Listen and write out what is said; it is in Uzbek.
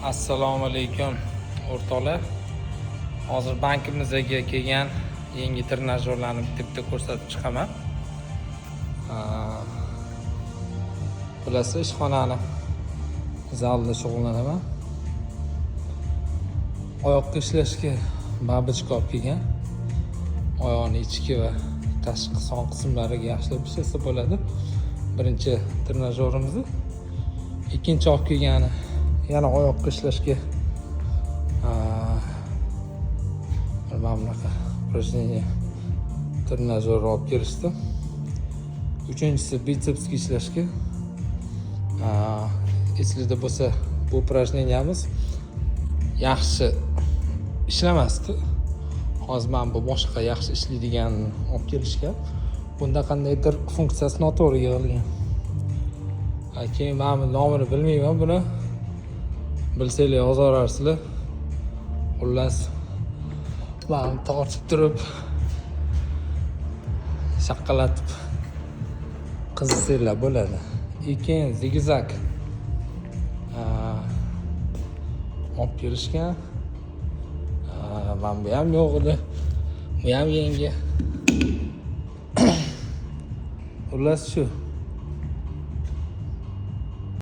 Assalomu alaykum, o'rtoqlar. Hozir bankimizga kelgan yangi trenajyorlarni bitta bitta ko'rsatib chiqaman. Bilasiz, ishxonani zalda shug'ullanaman. Oyoqqa ishlashga бабочка olib kelgan. Oyoqni ichki va tashqi son qismlariga yaxshilab ishlasa bo'ladi. Birinchi trenajyorimizni. Ikkinchi olib kelgani yana oyoqqa ishlashga mana bunaqa упражнение trenajyor olib kelishdi. Uchinchisi bitsepsga ishlashga. Esingizda bo'lsa, bu упражнения miz yaxshi ishlamasdi. Hozir mana bu boshqa yaxshi ishlaydiganini olib kelishgan. Bunda qandaydir funksiyasi noto'g'ri yig'ilgan. Keyin mana bu nomini bilmayman buni. Bilsanglar, yozaversizlar. Xullas, mana tortib turib, shaqillatib qizisanglar bo'ladi. И keyin zigzag olib kelishgan. Mana bu ham yo'q edi. Bu ham yangi. Xullas, shu.